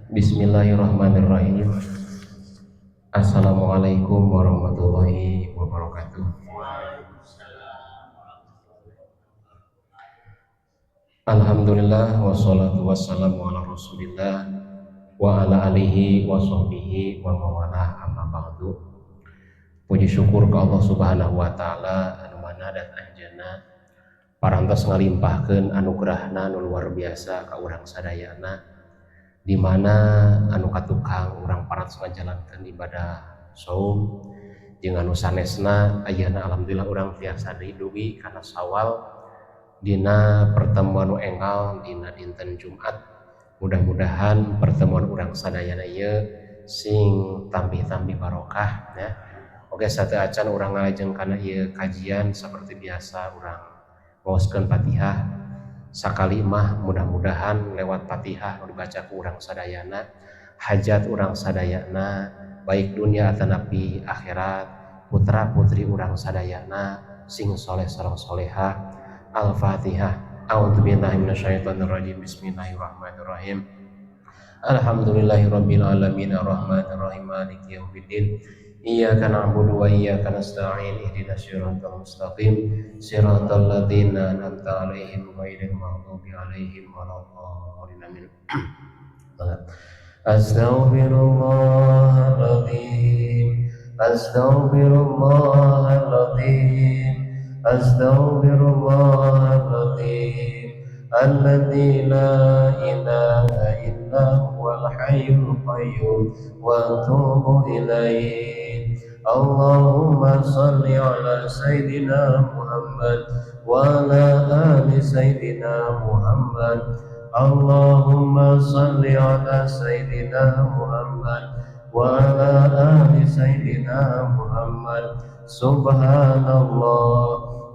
Bismillahirrahmanirrahim. Assalamualaikum warahmatullahi wabarakatuh. Waalaikumsalam. Alhamdulillah, wassalatu wassalamu ala rasulillah wa ala alihi wa sahbihi wa mawalah, amma ba'du. Puji syukur ke Allah Subhanahu wa Ta'ala anu mana dat anjeunna parantos ngalimpahkeun anugerahna anu luar biasa ka urang sadayana, di mana anu katukang urang parantos ngajalankeun ibadah saum jeung anu sanesna. Ayeuna alhamdulillah urang tiasa deui dugi kana Sawal dina pertemuan nu enggal dina dinten Jumat. Mudah-mudahan pertemuan urang sadayana ieu sing tambih-tambih barokah ya. Oke, sateuacan urang ngalajeng kana ieu kajian, seperti biasa urang maoskeun Fatihah sakali mah. Mudah-mudahan lewat Fatihah nu dibaca ku urang sadayana, hajat urang sadayana baik dunia atanapi akhirat, putra putri urang sadayana sing soleh sareng solehah. Al-Fatihah. A'udzubillahi minasyaitonirrajim. Bismillahirrahmanirrahim. Alhamdulillahirabbil alamin, arrahmanirrahim, maliki yaumiddin. Iyyaka na'budu wa iyyaka nasta'in, ihdinas siratal mustaqim, siratal ladzina an'amta 'alaihim ghairil maghdubi 'alaihim waladdallin. Amin. Astaghfirullahaladzim, astaghfirullahaladzim, astaghfirullahaladzim, alladzi la ilaha illa huwal hayyul qayyum wa atubu ilaih. Allahumma salli ala sayyidina Muhammad wa ala ali sayyidina Muhammad. Allahumma salli ala sayyidina Muhammad wa ala ali sayyidina Muhammad. Subhanallah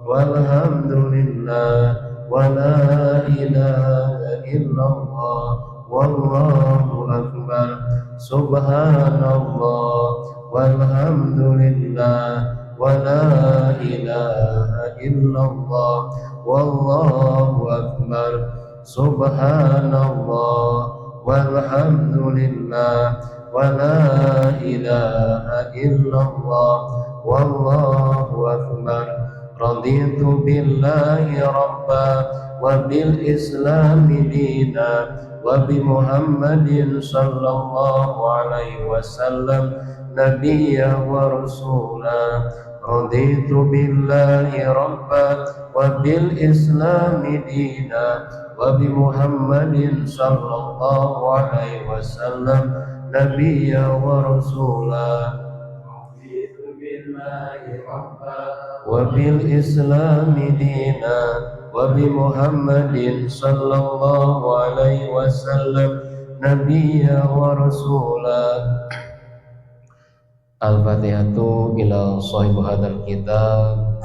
walhamdulillah wa la ilaha illallah wallahu akbar. Subhanallah walhamdulillah wa la ilaha illallah wallahu akbar. Subhanallah walhamdulillah wa la ilaha illallah wallahu akbar. Raditu billahi rabba wa bil islami dina wa bi Muhammadin sallallahu alaihi wasallam nabiyya wa rasula. Raditu billahi rabba wa bil islami dina wa bi Muhammadin sallallahu alaihi wasallam nabiyya wa rasula. Raditu billahi rabba wa bil islami dina wa bi Muhammadin sallallahu alaihi wasallam nabiyya wa rasula. Al-Fatihatu ila sahib hadzal kitab,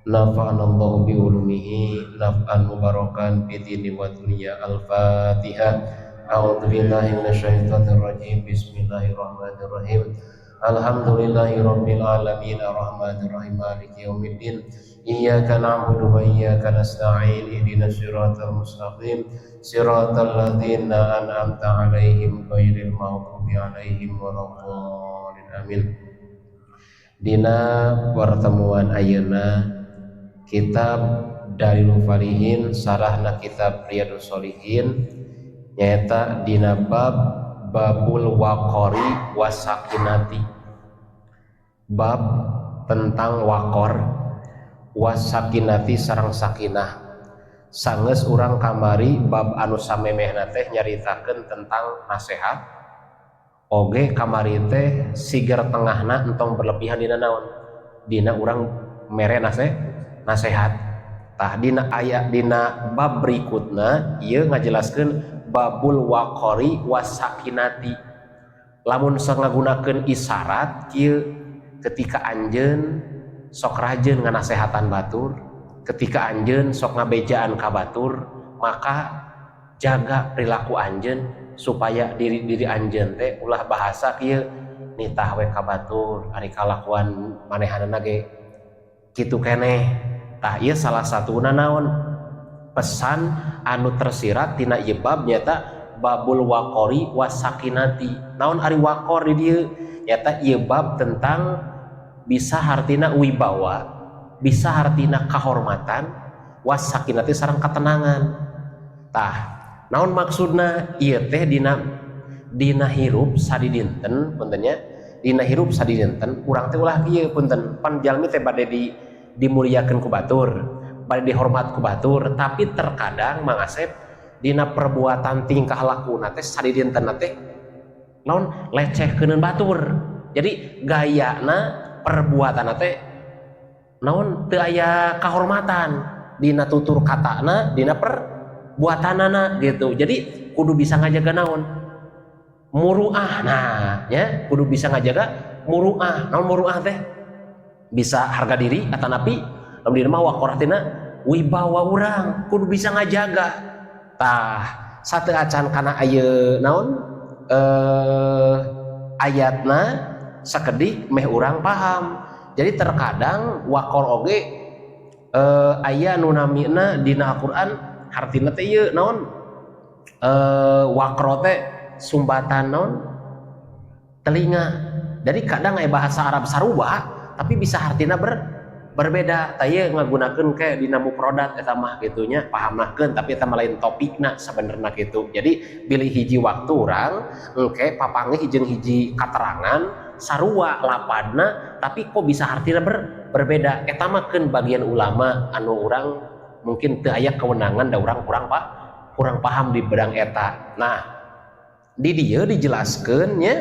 nafa'ana Allahu bi ulumihi naf'an mubarakan fi dini wa dunya. Al-Fatihah. A'udzu billahi minasyaitonir rajim. Bismillahirrahmanirrahim. Alhamdulillahi rabbil alamin, arrahmanir rahim, maliki yaumiddin. Iyyaka na'budu wa iyyaka nasta'in, ihdinas siratal mustaqim, siratal ladzina an'amta 'alaihim ghairil maghdubi 'alaihim waladdallin. Amin. Dina pertemuan ayeuna, kitab Dalilul Falihin sarahna kitab Riyadhus Shalihin, nyaeta dina bab babul waqori wasakinati, bab tentang waqor wasakinati sareng sakinah. Sanggeus urang kamari bab anu samemehna teh nyaritakeun tentang nasehat oge. Kamari teh siger tengahna entong berlebihan dina naon, dina urang mere nasehat. Tah, dina ayat, dina bab berikutna ieu ngajelaskeun babul waqori wasakinati. Lamun ngagunakeun isyarat kieu, ketika anjeun sok rajin nganasehatan batur, ketika anjeun sok ngabejaan ka batur, maka jaga perilaku anjeun supaya diri diri anjeun teh ulah bahasa kieu, "Nitah we ka batur, ari kalakuan manehanana ge kitu keneh." Tah, ieu salah satuna naon, pesan anu tersirat tina ieu bab, nyaeta Babul waqori wasakinati. Naon ari waqor di dieu? Nyata ieu bab tentang bisa hartina wibawa, bisa hartina kahormatan, wasakinati sareng ketenangan. Tah, naon maksudna ieu teh? Dina dina hirup sadidinten, punten nya, dina hirup sadidinten urang teh ulah kieu, punten, pan jalmi teh bade di dimuliakeun ku batur, bade dihormat ku batur, tapi terkadang, Mang Asep, dina perbuatan tingkah lakuna teh sadidinten teh naon, lecehkeuneun batur. Jadi gayana, perbuatan teh naon, teu aya kahormatan dina tutur katana, dina perbuatanana gitu. Jadi kudu bisa ngajaga naon, muruah. Nah ya, kudu bisa ngajaga muruah. Naon muruah teh? Bisa harga diri atau napi lamun dina mah waqor tina wibawa urang kudu bisa ngajaga. Tah, sateuacan kana ieu naon, ayatna sakedik meh urang paham. Jadi terkadang waqor oge aya nu namina dina Al-Qur'an hartina teh ieu naon, waqro teh sumbatan naon, telinga. Jadi kadang aya bahasa Arab sarua tapi bisa hartina berbeda. Tah, ieu ngagunakeun ke dina mufrodat eta mah kitu nya, pahamnakeun, tapi eta mah lain topikna sabenerna kitu. Jadi bilih hiji waktu urang engke papanggih jeung hiji katerangan sarua lapadna tapi kok bisa hartina berbeda, eta mah keun bagian ulama anu urang mungkin teu aya kewenangan da urang kurang, Pak, kurang paham di bidang eta. Nah, di dieu dijelaskeun nya,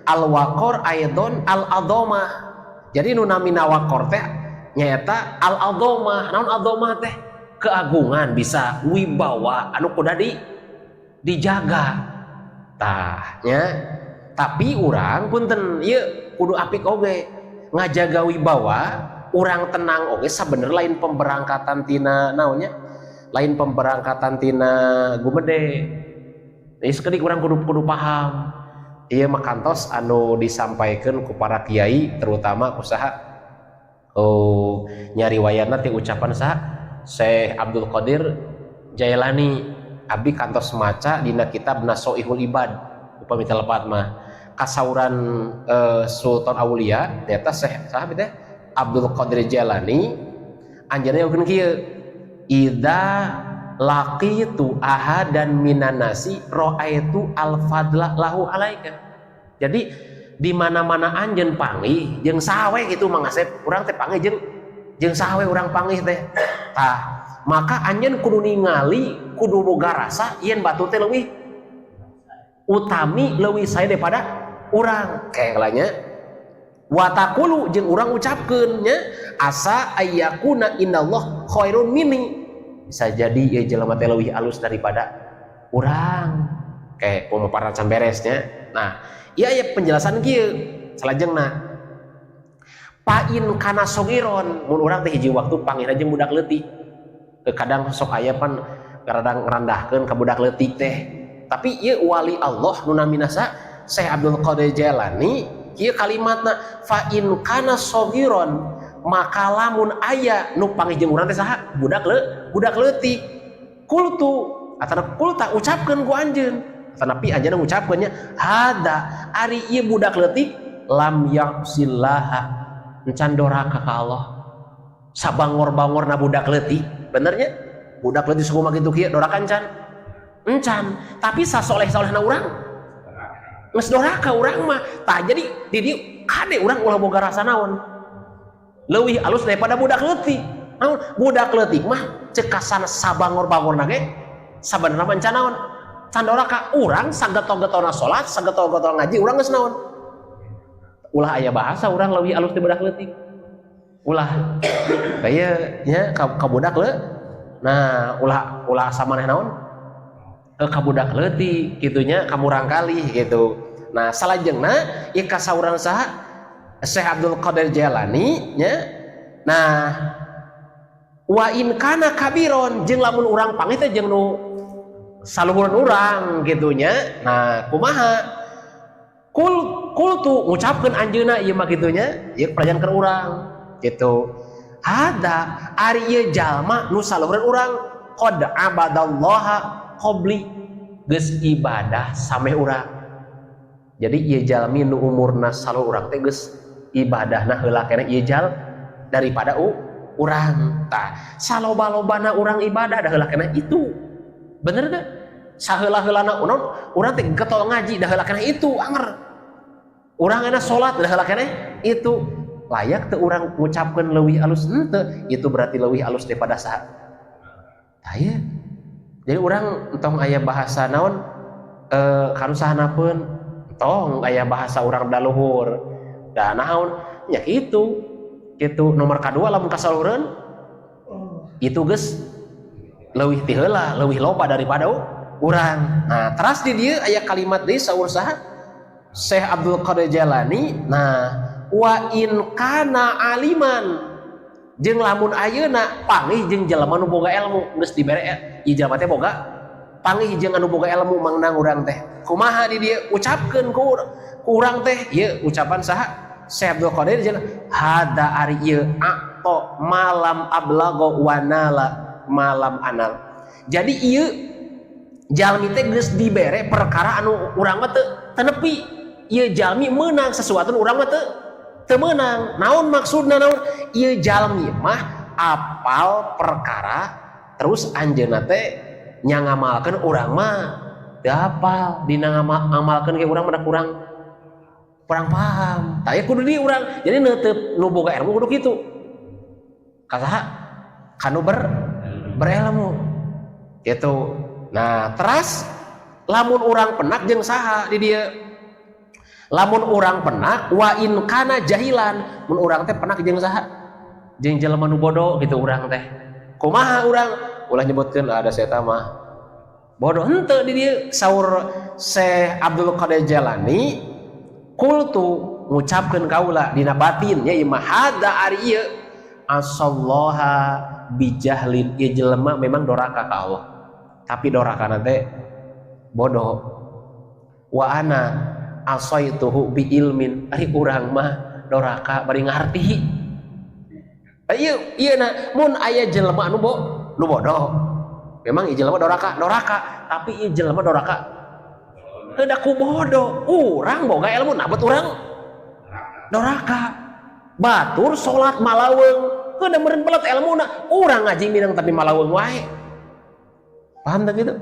al waqor aidon al adhomah. Jadi nu namina waqor teh nyaeta al adhomah. Naon adhomah teh? Keagungan, bisa wibawa anu kudu dijaga. Tah nya, tapi urang punten ieu kudu apik oge ngajaga wibawa urang, tenang oge sabenerna lain pemberangkatan tina naonnya, lain pemberangkatan tina gumede. Jadi sakedik urang kudu kudu paham ieu mah kantos anu disampaikan ku para kiai, terutama ku saha, oh, nyari wayana ti ucapan saha, Syekh Abdul Qadir Jailani. Abdi kantos maca dina kitab Nasoihul Ibad upami teu lepat mah, kasauran Sultan Aulia nyata Syekh saha teh, Abdul Qadir Jailani, anjeunna nyaurkeun kieu, "Idza laqitu ahadan minan nasi ra'aitu al fadla lahu alaika." Jadi di mana-mana anjeun panggih jeung saha we gitu, Mang Asep, urang teh panggih jeung jeung saha we urang panggih teh, tah maka anjeun kudu ningali, kudu boga rasa yen batur teh leuwih utami, leuwih sae daripada urang. Kayak wataqulu, jeung urang ucapkeun nya, asa ayyakuna indallah khairun minni, bisa jadi ya jelema teh leuwih alus daripada urang, kayak pemaparan can beresnya. Nah, iya ya, penjelasan kieu salajengna, fa in kana sogiron, mun urang teh hiji waktu panggih jeung budak leutik, kadang sok aya pan kadang ngerandahkeun ka budak leutik teh, tapi ieu wali Allah nu namina sa Syekh Abdul Qadir Jailani kieu kalimatna, fa in kana sogiron, maka lamun aya nu panggih jeung urang teh saha, budak leutik, qultu atau qulta, ucapkeun ku anjeun, tapi anjeun ngucapkeun nya, hada, ari ieu budak leutik, lam ya'sillaha, encan doraka ka Allah. Sabangor-bangorna budak leutik, benernya budak leutik sakumaha kitu kieu, doraka encan? Encan. Tapi sasoleh-solehna urang geus doraka urang mah. Tah, jadi di dieu kade urang ulah boga rasa naon, leuwih alus daripada budak leutik. Naon, budak leutik mah cekasan sabangor-bangorna ge sabenerna mah encan naon, can doraka. Urang sageto-getona salat, sageto-getona ngaji, urang geus naon, ulah aya bahasa urang leuwih alus di budak leutik, ulah kaya nya ka budak le. Nah, ulah ulah asa maneh naon ka budak leutik kitu nya, ka murangkalih gitu. Nah, salajengna ieu kasauran saha, Syekh Abdul Qadir Jailani nya. Nah, wa in kana kabiron, jeung lamun urang panggih teh jeung nu saluhureun urang gitu nya. Nah, kumaha? Qultu, ngucapkeun anjeunna ieu mah kitu nya, ieu pelajaran keur urang gitu, hada, ari ieu jalma nu saluhureun urang, qad abadallaha qabli. Geus ibadah sameh urang. Jadi ieu jalmi nu umurna saluhur urang teh geus ibadahna heula keneh ieu jal daripada urang. Tah, saloba-lobana urang ibadah dah heula keneh itu. Bener teh? Saheula-heulana urang teh getol ngaji dah heula keneh itu anger. Urang enak salat dah heula keneh itu. Layak teu urang ngucapkeun leuwih alus henteu, itu berarti leuwih alus daripada saha? Tah ieu. Jadi urang entong aya bahasa naon kanu sahanapeun, entong aya bahasa urang da luhur. Da naon? Nya kitu. Kitu nomor kadua lamun kasaluhureun itu geus leuwih ti heula, leuwih loba daripada urang. Nah, teras di dieu aya kalimat deui saur saha? Syekh Abdul Qadir Jailani. Nah, wa in kana aliman jeung lamun ayeuna panggih jeung jelema nu boga ilmu geus dibere ieu jelema teh boga panggih jeung anu boga ilmu mangnang urang teh kumaha di dieu ucapkeun ku urang teh ieu ucapan saha? Syekh Abdul Qadir Jailani hada ari ieu a'ta malam ablago wa nala malam anal. Jadi ieu jalmi teh geus dibere perkara anu urang mah teu nepi. Ieu jalmi meunang sesuatu nu urang mah teu meunang. Naon maksudna naon? Ieu jalmi mah apal perkara terus anjeunna teh nya ngamalkeun urang mah teu apal dina ngamalkeun ge urang mah kurang paham. Tah ieu kudu di urang. Jadi neuteub nu boga ilmu kudu kitu. Ka saha? Kanu berilmu. Gitu. Nah, teras lamun urang penak jeung saha di dieu? Lamun urang penak wa in kana jahilan, mun urang teh penak jeung saha? Jeung jelema nu bodoh gitu urang teh. Kumaha urang? Ulah nyebutkeun ada saya mah bodoh henteu di dieu saur Syekh Abdul Qadir Jailani qultu ngucapkeun kaula dina batin nya ieu mah hada ari ieu asallaha bijahlin ieu jelema memang doraka ka Allah tapi doraka teh bodoh wa ana asaituhu bi ilmin ari urang mah doraka bari ngarti ieu ieu na mun aya jelema anu nu bodoh memang ieu jelema doraka tapi ieu jelema doraka heuda ku bodoh urang boga ilmu nabet urang doraka batur salat malaweung heuda meureun belet ilmuna urang ngaji minang tapi malaweung wae paham tak gitu?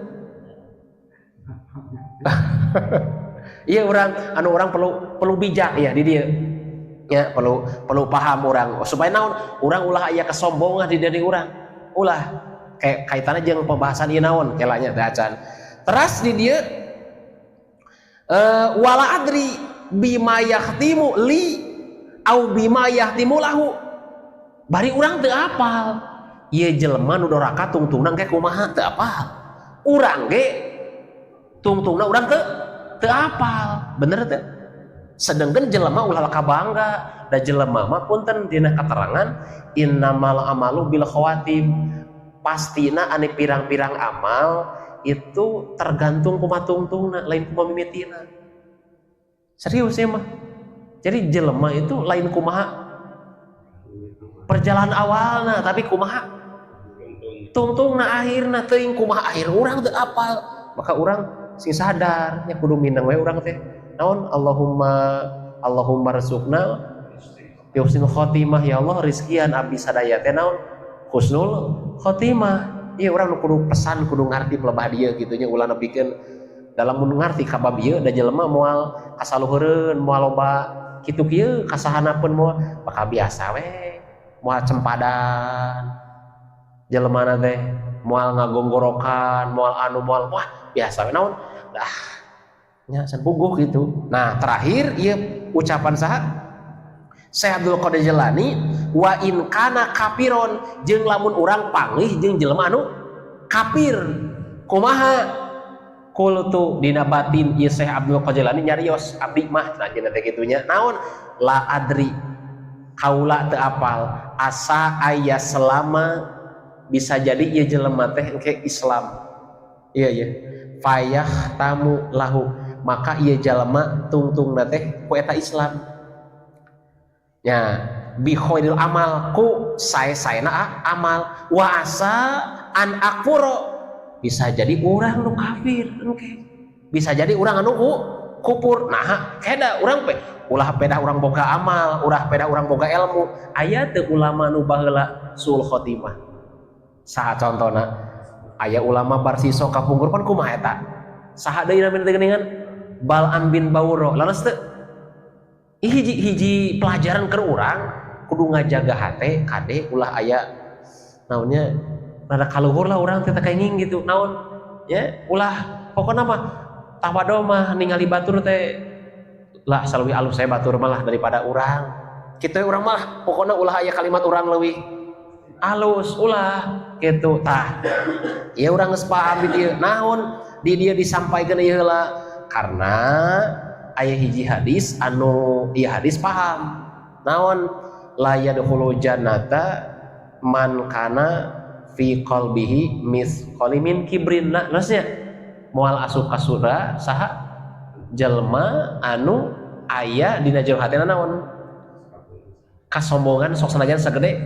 Iya orang anu orang perlu bijak ya di dia ya perlu paham orang supaya naon urang ulah aya kesombongan di diri urang ulah kayak kaitannya jeung pembahasan ieu naon kelanya teh acan teras di dia wala adri bima yahtimu li au bima yahtimu lahu bari urang teu apal ieu jelema nu doraka tungtungna ge kumaha teu apal urang ge tungtungna urang teu apal bener teu sedangkan jelema ulah laka bangga da jelema mah punten dina keterangan innamal amalu bil khawatim pastina ane pirang-pirang amal itu tergantung kumaha tungtungna lain kumaha mimitina serius ya mah jadi jelema itu lain kumaha perjalanan awalna tapi kumaha tungtungna akhirna teuing kumaha akhir urang teu apal maka urang sing sadar nya kudu minang we urang teh naon Allahumma rzuqna bi husnul khotimah ya Allah rizkian abdi sadaya teh naon husnul khotimah ieu urang nu kudu pesan kudu ngarti pelebah dieu kitu nya ulah nepikeun dalam mun ngarti ka bab ieu da jelema moal kasaluhureun moal loba kitu kieu kasahanapeun moal bakal biasa we moal cempadan jelema teh moal ngagonggorokan moal anu moal wah biasa we naon dah nya puguh gitu. Nah terakhir ieu ucapan saha Syekh Abdul Qadir Jailani wa in kana kafiron jeung lamun urang panggih jeung jelema anu kafir kumaha qultu dina batin ieu Syekh Abdul Qadir Jailani nyarios abdi mah nah jeung teh kitunya naon la adri kaula teu apal asa aya selama bisa jadi ieu jelema teh engke Islam iya iya fayah tamu lahu maka ieu jalma tungtungna teh ku eta Islam nya bi khairil amal ku sae-saena amal wa asa an akfuro Bisa jadi urang nu kafir engke. Bisa jadi urang anu kufur. Nah, keda urang pe ulah pedah urang boga amal, ulah pedah urang boga ilmu. Aya teu ulama nu baheula suul khotimah? Saha contona? Aya ulama Barsiso kapungkur pan kumaha eta? Saha deui namina teh geuningan? Bal'am bin Bauro. Leres teu? Hiji hiji pelajaran keur urang kudu ngajaga hate kade ulah aya naonnya rada kaluhur lah urang teh kenging gitu naon ya ulah pokokna mah tawado mah ningali batur teh lah saleuwih alus saya batur malah daripada urang kitu. Urang mah pokokna ulah aya kalimat urang leuwih alus, ulah gitu. Tah ya urang geus paham di dieu naon di dieu disampaikan ieu heula karena aya hiji hadis anu ieu hadis paham naon, la yadkhulu jannata man kana fi qalbihi misqali min kibrin. Nah, maksudnya moal asup ka surga saha jelma anu aya dina jero hatena naon kasombongan sok sanajan sagede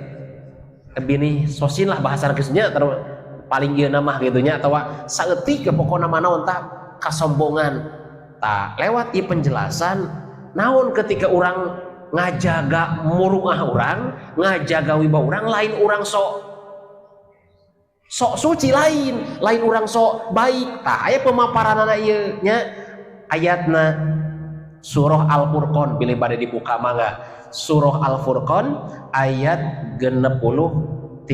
binih sosin lah bahasa nya terus paling ieu mah gitu nya atawa saeutik ke pokona mah naon tah kasombongan. Tah, lewat ieu penjelasan naon ketika urang ngajaga muruah urang, ngajaga wibawa urang, lain urang sok sok suci, lain lain urang sok baik. Tah, aya pemaparanana ieu nya, ayatna surah Al-Furqan, bilih bade dibuka mangga, surah Al-Furqan ayat 63.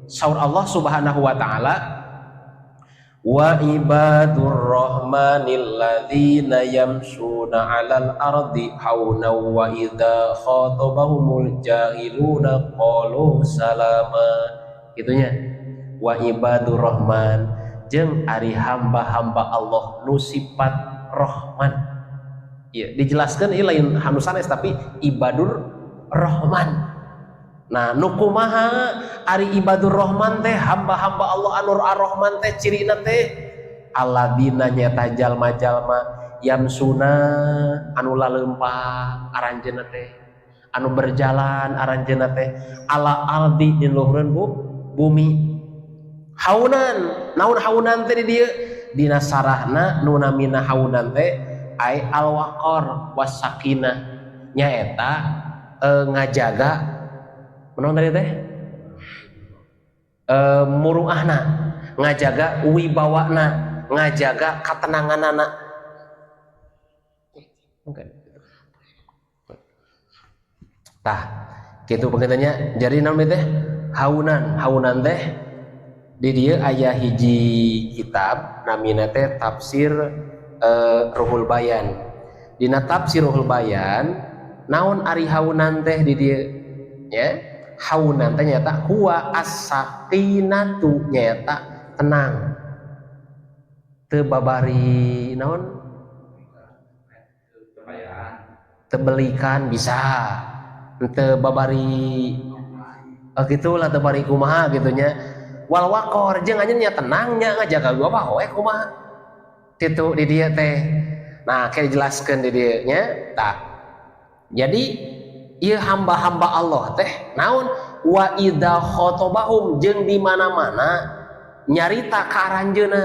Saur Allah Subhanahu wa taala, wa ibadur rahmanil ladzina yamshuna 'alal ardi hauna wa idza khatabahumul jahiluna qalu salama. Itunya wa ibadur rahman jeung ari hamba-hamba Allah nu sifat Rahman ya, dijelaskan ini lain anu sanes tapi ibadur rahman. Nah, nu kumaha ari ibadur rahman teh, hamba-hamba Allah anu ar-Rahman teh cirina teh alladzina nyata jalma-jalma yamsuna anu laleumpang aranjeunna teh, anu berjalan aranjeunna teh, ala ardi di luhureun bumi, haunan. Naon haunan teh di dieu? Dina sarahna nu namina haunan teh ai al waqar was sakinah, nyaeta ngajaga naon tadi teh muruahna, ngajaga wibawana, ngajaga katenanganana. Oke. Tah, gitu pengertiannya. Jadi naon teh haunan? Haunan teh di dieu aya hiji kitab namina teh tafsir Ruhul Bayan. Dina tafsir Ruhul Bayan naon ari haunan teh di dieu ya? Haunan teh nyata huwa as-sakinatu, nyata tenang, teu babari naon tebelikan, bisa teu babari gitulah, teu bari kumaha gitu nya. Wal waqor jeung anjeun nya tenang nya, ngajaga gua apa we kumaha kitu di dieu teh. Nah, kayak dijelaskeun di dieu nya. Tah, jadi ieu hamba-hamba Allah teh naon, wa idza khotobahum jeung di mana-mana nyarita ka aranjeunna,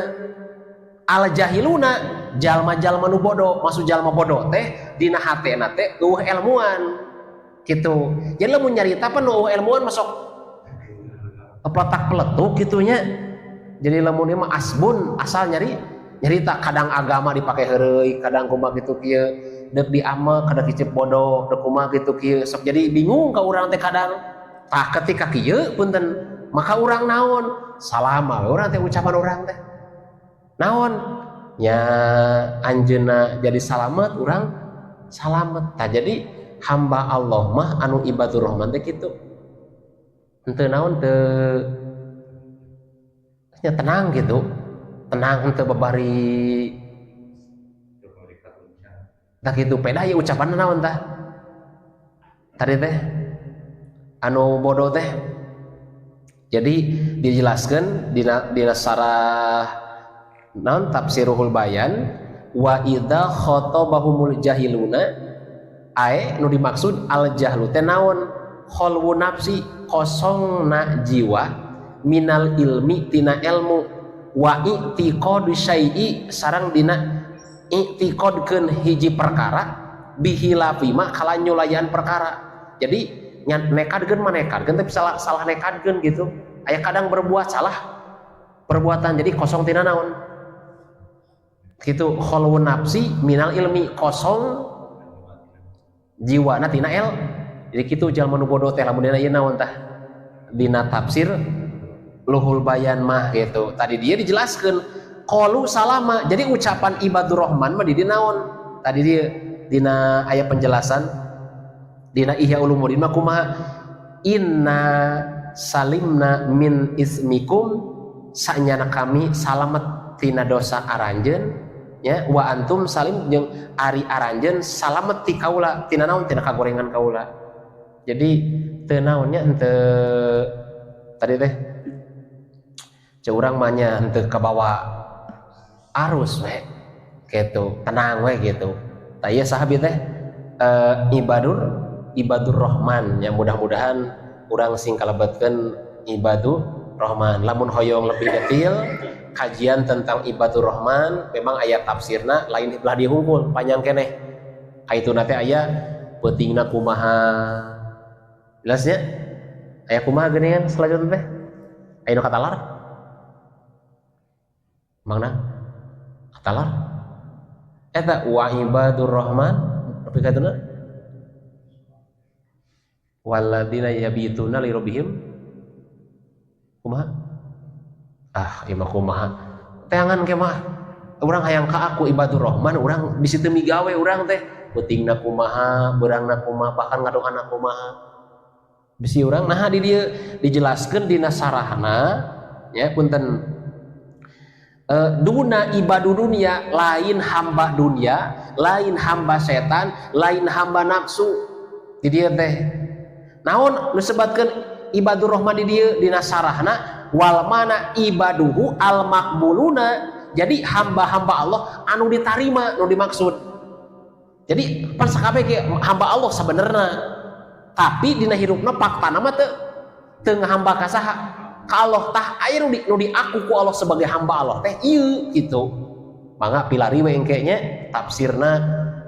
al jahiluna jalma-jalma nu bodoh. Maksud jalma bodoh teh dina hatena teh euweuh ilmuan gitu. Jadi lamun nyarita pan nu euweuh ilmuan masuk peletak peletuk gitunya. Jadi lamun ieu mah asbun asal nyari nyarita, kadang agama dipakai heureuy, kadang kumaha gitu kieu, deuk diamel kadang kicep bodoh, deuk kumaha gitu kieu, sok jadi bingung ka urang teh kadang. Tah, ketika kieu punten maka urang naon, salama we urang teh, ucapan urang teh naon nya, anjeunna jadi salamet, urang salamet. Tah, jadi hamba Allah mah anu ibadur rahman teh kitu, henteu naon teu nya, tenang gitu, tenang, henteu babari tah kitu. Peda ya ucapan naon tah tadi teh anu bodoh teh. Jadi dijelaskan dina sarah naon tafsir Ruhul Bayan, wa idza khatabahumul jahiluna ae nu dimaksud al jahlu teh naon, kholwu nafsi kosongna jiwa, minal ilmi tina ilmu, Wa i'tiqadu syai'i sareng dina i'tiqadkeun hiji perkara bihilafi ma kalawan nyulayan perkara. Jadi nekadkeun mah nekadkeun tapi salah, salah nekadkeun gitu. Aya kadang berbuat salah perbuatan, jadi kosong tina naon gitu, kholwun nafsi minal ilmi, kosong jiwana tina el. Jadi kitu jalma nu bodoh teh lamun dina ieu naon tah dina tafsir Luhul Bayan mah gitu. Tadi dia dijelaskan qalu salama. Jadi ucapan ibadur rahman mah di naon tadi dia dina aya penjelasan dina Ihya Ulumuddin mah kumaha, inna salimna min ismikum, sanyana kami salamet tina dosa aranjeun ya, wa antum salim jeung ari aranjeun salamet ti kaula tina naon, tina kagorengan kaula. Jadi teu naonnya, henteu tadi teh cek urang mah nya henteu kabawa arus we gitu, tenang we gitu. Tah ieu sahabi teh ibadur rahman yang mudah-mudahan urang sing kalebetkeun ibadur rahman. Lamun hoyong lebih detail kajian tentang ibadur rahman memang aya tafsirna lain belah dieu hungkul panjang keneh. Kaituna teh aya peutingna kumaha, jelasnya aya kumaha geuningan. Selanjutnya teh aya nu katalar mangna katalar eta wa ibadur rahman tapi kaituna walladzina yabituna li rabbihim kumaha, ah ieu mah kumaha teangan ke mah urang hayang ka aku ibadur rahman, urang bisi teu migawe urang teh peutingna kumaha, beurangna kumaha, bahkan ngadoana kumaha bisi urang. Nah, di dieu dijelaskeun dina sarahna ya, punten, duna ibadu dunia, lain hamba dunia, lain hamba setan, lain hamba nafsu. Di dieu teh naon disebutkeun ibadur rahman di dieu dina sarahna, wal mana ibaduhu al makbuluna. Jadi hamba-hamba Allah anu ditarima nu dimaksud. Jadi pan sakabeh ge hamba Allah sebenarnya, tapi dina hirupna faktana mah teu teu ngahamba ka saha, ka Allah. Tah aya nu diaku ku Allah sebagai hamba Allah teh ieu gitu. Mangga pilari we engke nya tafsirna,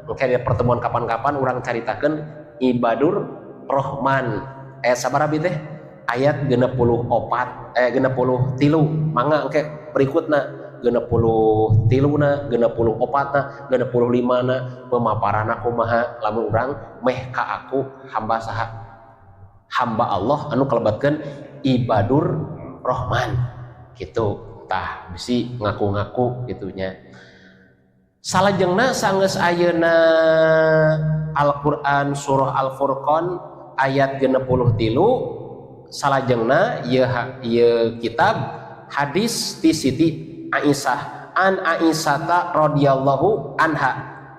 engke di pertemuan kapan-kapan urang caritakeun ibadur rahman ayat sabaraha teh, ayat 64, 63. Mangga engke berikutna 63 na, 64 na, 65 na, pemaparanna kumaha lamun urang meh ka aku hamba saha, hamba Allah anu kalebatkeun ibadur rahman gitu. Tah bisi ngaku-ngaku gitunya. Salajengna sanggeus ayeuna Al-Qur'an surah Al-Furqan ayat 63, salajengna ieu kitab hadis ti Siti Aisyah, an Aisyata radhiyallahu anha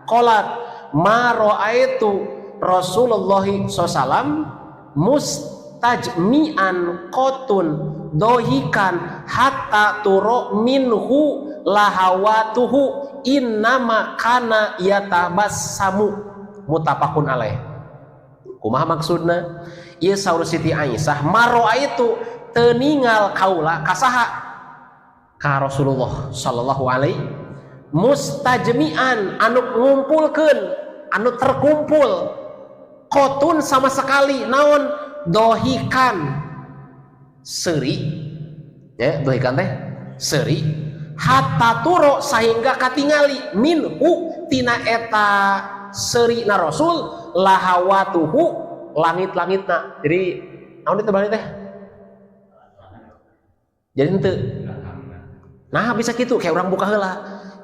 qalat ma raaitu Rasulullah sallallahu mustajmi'an qotun dohikan hatta turo minhu lahawatuhu innama kana yatabassamu, muttafaqun alaih. Kumaha maksudna ieu? Saur Siti Aisyah, maroa itu teningal kaula kasaha, ka Rasulullah sallallahu alaihi, mustajmi'an anu ngumpulkeun, anu terkumpul, qotun sama sekali, naon, dohikan seuri ya, dohikan teh seuri, hatta turo sehingga katingali, minhu tina eta seuri na Rasul, lahawatuhu langit-langitna. Jadi naon itu balik teh, jadi henteu nah bisa gitu kayak orang buka heula.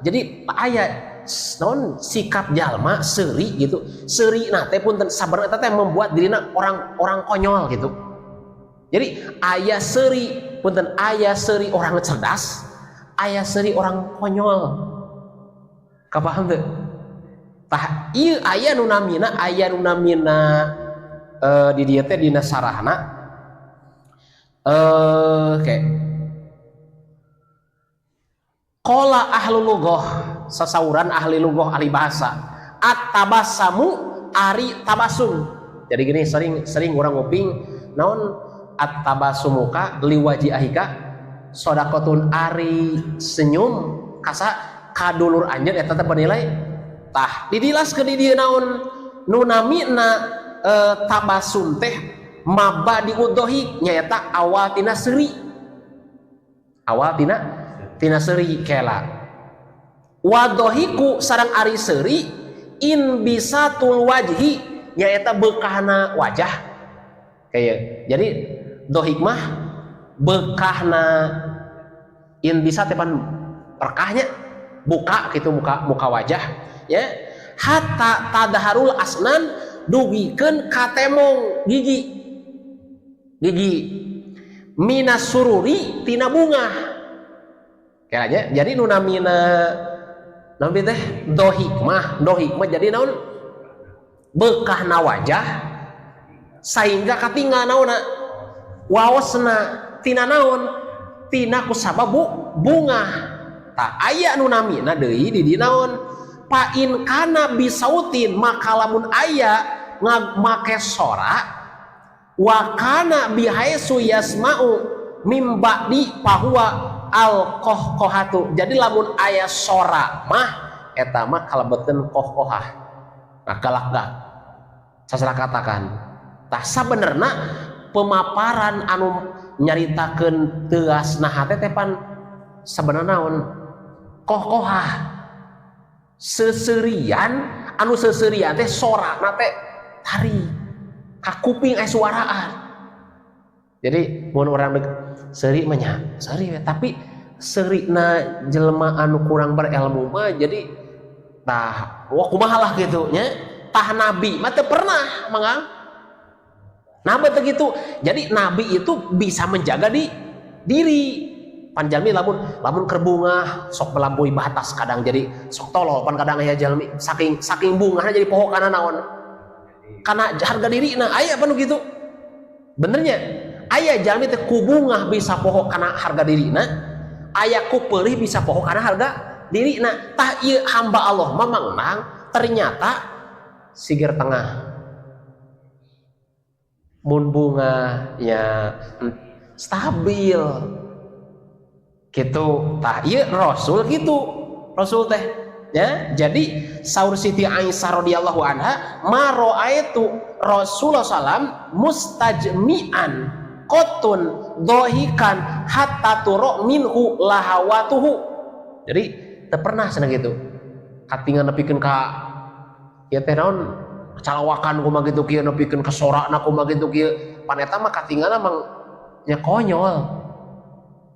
Jadi aya naon sikap jalma seuri gitu, seuri nah teh punten sabar eta teh membuat dirina orang orang konyol gitu. Jadi aya seuri, punten, aya seuri orang cerdas, aya seuri orang konyol, kapaham teu? Tah ieu aya nu namina di dieu teh dina sarahna kayak qala ahlu lughah, sasauran ahli lughah, ahli bahasa, at-tabassamu ari tabasum. Jadi gini, sering sering orang nguping naon, at-tabasumuka liwaji ahika Sodaqotun ari senyum kasa kadulur anjeun eta teh bernilai. Tah didilas ke di dieu naon nu namina tabasum teh mabadi'ud dhohik, nyaeta awal tina seuri, awal tina seuri. Kela wadhohiku sareng ari seuri inbisatul wajhi, nyaeta beukahna wajah. Kayak jadi dhohik mah beukahna, inbisat teh pan berkahnya buka gitu, muka muka wajah ya, hatta tadharul asnan, dugikeun katemong gigi gigi, minas sururi tina bunga. Kayaknya jadi nu namina naon teh dhohik mah, dhohik mah jadi naon beukahna wajah sehingga katinggal naonna waosna tina naon tina kusabab bunga. Tah aya nu namina deui di dieu naon fa in kana bisautin, maka lamun aya make sora, wa kana bihaitsu yasma'u mim ba'di fahuwa al qahqahatu. Jadi lamun aya sora mah eta mah kalebeteun qahqahah, ngagalak sasra katakan. Tah sabenerna pemaparan anu nyaritakeun teuasna hate teh pan sabenerna naon qahqahah, seserian anu seserian teh sorana teh tari ka kuping aya suaraan. Jadi mun urang seuri mah nya seuri we, tapi seurina jelema anu kurang berilmu mah jadi tah wah kumaha lah gitu nya. Tah nabi mah teu pernah mangang nabi teu gitu. Jadi nabi itu bisa menjaga di diri. Pan jalmi lamun lamun keur bungah sok melampaui batas, kadang jadi sok tolol. Pan kadang aya jalmi saking saking bungahna jadi poho kana naon, kana harga diri. Nah aya pan gitu benernya, aya jalmi teh ku bungah bisa poho kana harga diri. Nah aya ku peurih bisa poho kana harga diri. Nah tah ieu hamba Allah mah mangnang ternyata siger tengah, mun bunga ya stabil gitu. Tah ieu rasul gitu, rasul teh ya. Jadi saur Siti Aisyah radhiyallahu anha, ma raaitu Rasulullah sallam mustajmi'an qotun dohikan hatta turo minhu lahawatuhu. Jadi teu pernah cenah gitu katingan nepikeun ka ieu teh naon calawakan kumaha gitu kieu, nepikeun ka sorana kumaha gitu kieu. Pan eta mah katingalna mah nya konyol.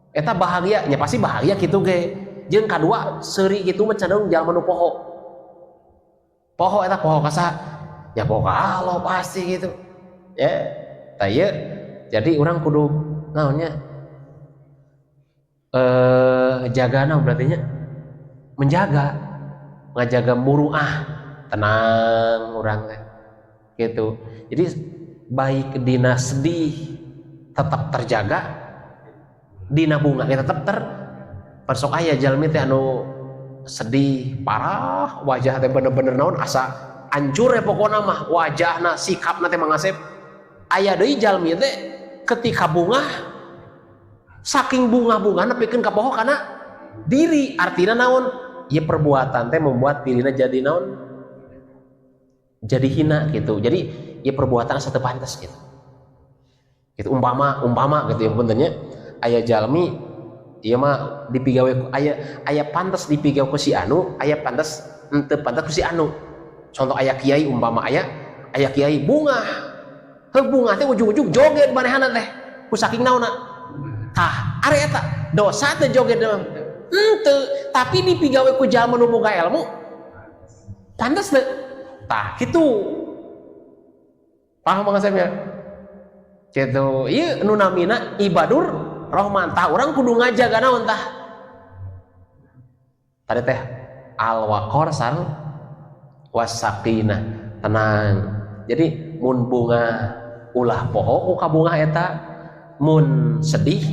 Eta bahagia nya pasti bahagia gitu ge. Jeung kadua seuri gitu mah cenderung jalma nu poho poho, eta poho ka saha ya, poho ka Allah pasti gitu ya. Tah ieu jadi urang kudu naonnya jaga naon berarti nya, menjaga, ngajaga muruah, tenang urang teh gitu. Jadi baik dina sedih tetap terjaga, dina bunga kita tetap ter sok aya jalmi teh anu sedih parah, wajah teh bener-bener naon asa hancur ya pokokna mah, wajahna sikapna teh mangasep. Aya deui jalmi teh ketika bunga saking bunga-bunga nepikeun ka poho kana diri. Artinya naon ieu perbuatan teh membuat dirina jadi naon, jadi hina gitu. Jadi ieu perbuatan asa teu pantes gitu gitu. Umpama umpama gitu yang puntennya aya jalmi ieu mah dipigawe, aya aya pantes dipigawe ku si anu, aya pantes henteu pantes ku si anu. Contoh aya kiai, umpama aya aya kiai bunga heuh, bunga teh ujung-ujung joget manehana teh ku saking naonna. Tah ari eta dosa teh joget henteu, tapi dipigawe ku jalma nu boga ilmu pantes teu? Tah kitu, paham maksudnya gitu. Ieu nu namina ibadur rahman. Tah urang kudu ngajaga naon tah tadi teh al waqar sareng wasakinah, tenang. Jadi mun bunga ulah poho ku kabunga eta, mun sedih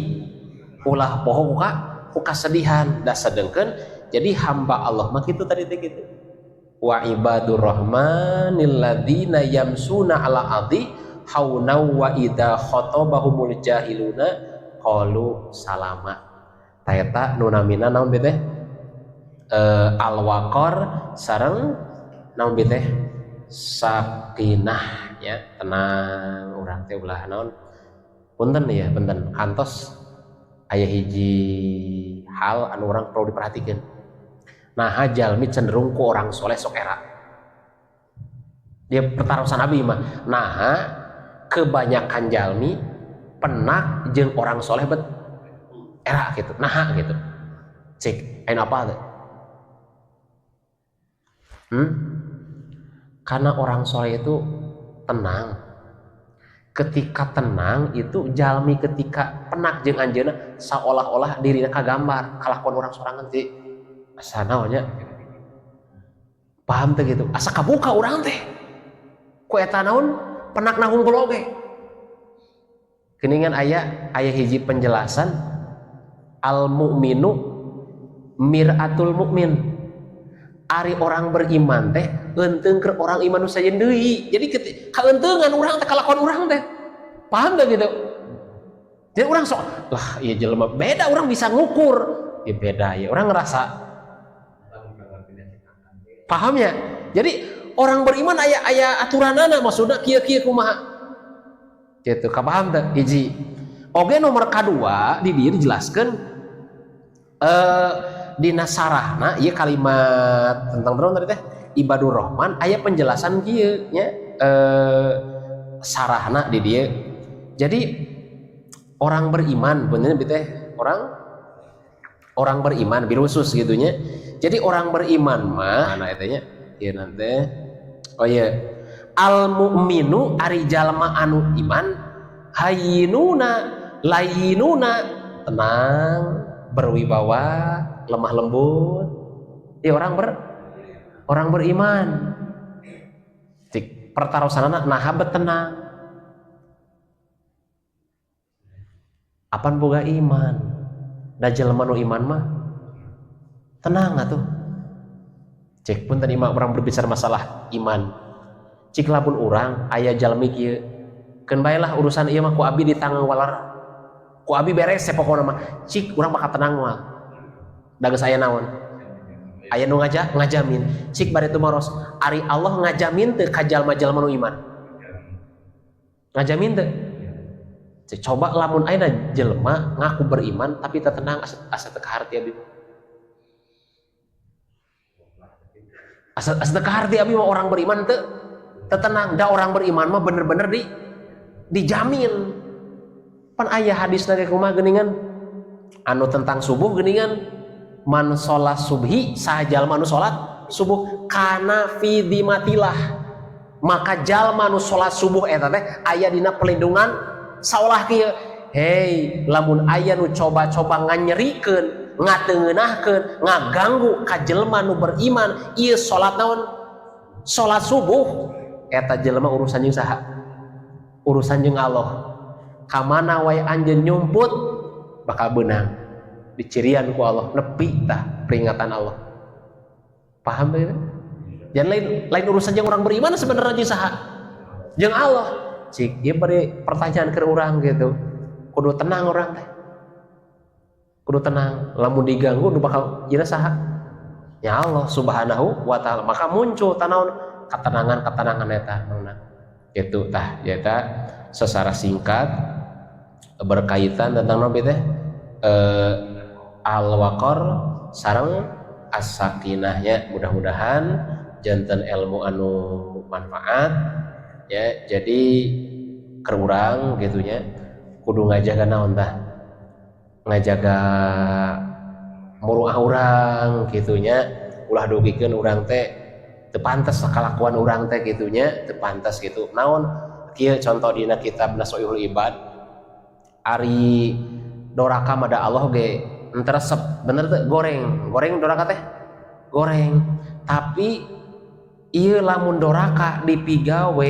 ulah poho ku ka ku kasedihan. Da sedengkeun jadi hamba Allah mah kitu tadi teh kitu, wa ibadur rahmanil ladzina yamsuna ala ardi hauna wa idza khatabahumul jahiluna qalu salama. Tah eta nu namina naon teh? Al-waqar sareng naon teh? Sakinah ya, tenang urang teh ulah naon. Punten ya, punten kantos aya hiji hal anu urang perlu diperhatikan. Nah, jalmi cenderung ku orang soleh sok era. Dia pertarosan abi mah. Nah, kebanyakan jalmi penak jeung orang soleh bet era gitu. Nah, gitu. Cik, ayeuna apa teh? Karena orang soleh itu tenang. Ketika tenang itu jalmi ketika penak jeung anjeunna seolah-olah dirina kagambar kalakuan orang sorangan sih. Asa naonnya? Paham teh gitu. Asa kabuka urang teh. Ku eta naon? Penak hungkul oge. Geuningan aya hiji penjelasan al mukminu mir'atul mukmin. Ari orang beriman teh eunteung keur orang iman nu sajen deui. Jadi kaeunteungan urang teh kalakuan urang teh. Paham teh gitu? Jadi urang sok lah ieu jelema beda, urang bisa ngukur. Ya beda ya, urang ngerasa paham ya? Jadi orang beriman aya aturanana, maksudna kieu-kieu kumaha. Gitu, kapaham teh? Hiji. Oge nomor kadua di dieu dijelaskeun dina sarahna ieu kalimat tentang naon tadi teh? Ibadur Rahman aya penjelasan kieu nya, sarahna di dieu. Jadi orang beriman bener teh orang beriman birusus gitunya. Jadi orang beriman mah mana eta nya? Ieu nanti. Oh iya. Al mukminu ari jalma anu iman hayyinuna layyinuna, tenang, berwibawa, lemah lembut. Ya orang beriman. Cik pertarosanana naha bet tenang. Apan boga iman? Da jelema nu iman mah tenang atuh. Cek pun tadi mah orang berbicara masalah iman. Cik lamun urang aya jalmi kieu, keun bae lah urusan ieu mah ku abi ditanggung walar. Ku abi beres pokona mah. Cik urang bakal tenang moal. Da geus aya naon? Aya nu ngajamin. Cik bari tumaros, ari Allah ngajamin teu ka jalma-jalma nu iman? Ngajamin teu? Cik coba lamun aya jelema ngaku beriman tapi teu tenang, asa teu kaharti abi mah. Asa teu kaharti abi mah orang beriman teu tenang. Da orang beriman mah bener-bener dijamin. Pan aya hadis ge kumaha geuningan anu tentang subuh geuningan, man sholat subhi saha jalma anu sholat subuh kana fi dhimatillah, maka jalma anu sholat subuh eta teh aya dina pelindungan saolah kieu. Hei, lamun aya nu coba-coba nganyerikeun, ngateungeunahkeun, ngaganggu ka jelema nu beriman, ieu salat naon? Salat subuh eta jelema urusan jeung saha? Urusan jeung Allah. Ka mana wae anjeun nyumput bakal beunang. Dicirian ku Allah, nepi tah peringatan Allah. Paham teh? Jangan lain urusan jeung orang beriman sebenarnya jeung saha? Jeung Allah. Cik, ieu bari pertanyaan ke urang gitu. Kudu tenang orang teh. Kudu tenang, lamun diganggu nu bakal ieu saha? Ya Allah Subhanahu wa taala. Maka muncul tanaon ketenangan-ketenangan eta naonna. Gitu tah, ya eta secara singkat berkaitan tentang naon teh? Al-waqar sareng as-sakinahnya. Mudah-mudahan janten ilmu anu manfaat ya. Jadi keur urang gitunya kudu ngajaga naon tah? Ngajaga muruah urang gitunya, ulah dugikeun urang teh teu pantes kalakuan urang teh gitunya, teu pantes gitu. Naon kieu contoh dina kitab Nasoihul Ibad, ari doraka mah da Allah ge henteu resep, bener teu? Goreng, goreng doraka teh goreng. Tapi ieu lamun doraka dipigawe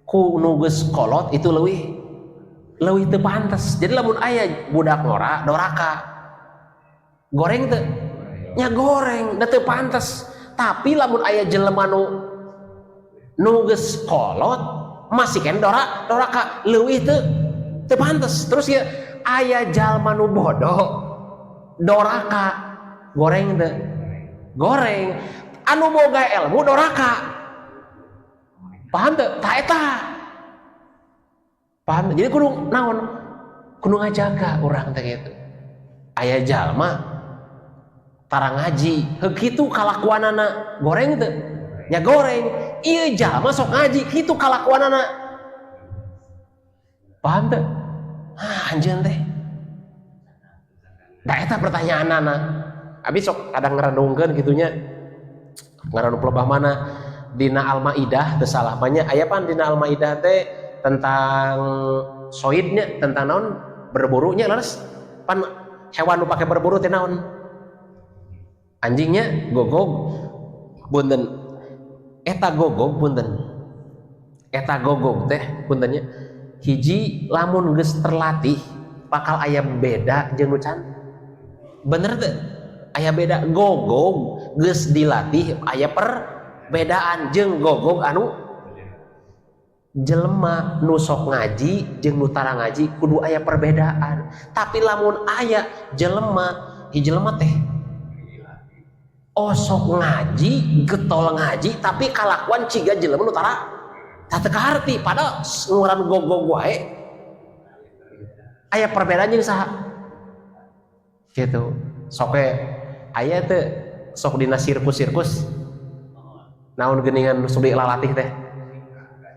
ku nu geus kolot itu leuwih teu pantes. Jadi lamun aya budak ngora doraka goreng teu? Nya goreng, da teu pantes. Tapi lamun aya jelema nu geus kolot masih keneh doraka leuwih teu pantes. Terus ya aya jalma nu bodoh Doraka goreng teu? Goreng. Anu boga ilmu doraka, paham teu? Tah eta, paham? Jadi kudu naon? Kudu ngajaga urang teh gitu. Aya jalma tara ngaji, heuh kitu kalakuanana, goreng teu? Nya goreng. Ieu jalma sok ngaji, kitu kalakuanana, paham teu? Ah, anjeun teh. Da eta pertanyaanana. Abi sok kadang ngerenungkeun gitunya. Ngaranung pelebah mana dina Al-Maidah teu salah banyak aya pan dina Al-Maidah teh tentang soidnya, tentang naon, berburunya. Leres pan hewan nu pake berburu teh naon? Anjingnya, gogog. Punten, eta gogog, punten, eta gogog teh puntennya hiji lamun geus terlatih bakal aya beda jeung nu can, bener teu? Aya beda. Gogog geus dilatih aya perbedaan jeung gogog anu jelema nu sok ngaji jeung nu tara ngaji kudu aya perbedaan. Tapi lamun aya jelema, hiji jelema teh osok ngaji, getol ngaji, tapi kalakuan ciga jelema nu tara teu kaharti, padahal nguran gogog wae, aya perbedaan jeung saha gitu. Sok we aya teu sok dina sirkus-sirkus naon geuningan nu sok dilalatih teh?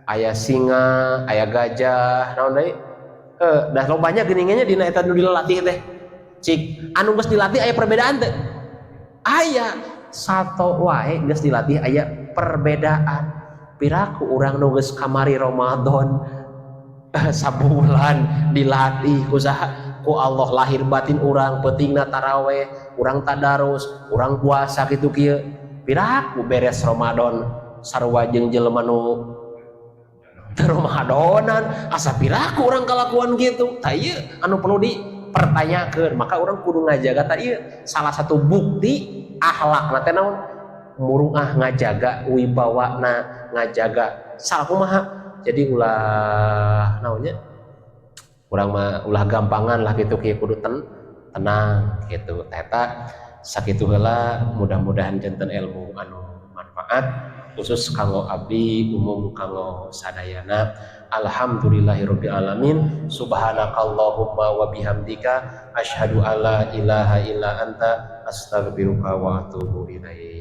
Aya singa, aya gajah, naon deui? Dah lobanya geuningannya dina eta nu dilatih teh. Cik anu geus dilatih aya perbedaan teu? Aya. Sato wae geus dilatih aya perbedaan. Piraku urang nu geus kamari Ramadan sabulan dilatih ku saha? Ku Allah lahir batin urang, peutingna taraweh, urang tadarus, urang puasa kitu kieu. Piraku beres Ramadan sarua jeung jelema nu teu Ramadanan? Asa piraku urang kalakuan gitu? Tah, ieu anu perlu dipertanyakeun. Maka urang kudu ngajaga. Tah, ieu salah satu bukti akhlakna teh naon? Muruah, ngajaga wibawana, ngajaga salah kumaha. Jadi ulah naonnya, urang mah ulah gampangan lah gitu kieu, kudu tenang gitu. Eta sakitu heula, mudah-mudahan janten ilmu anu manfaat khusus kanggo abdi, umum kanggo sadayana. Alhamdulillahirabbil alamin. Subhanakallahumma wa bihamdika, asyhadu alla ilaha illa anta, astaghfiruka wa atubu ilaik.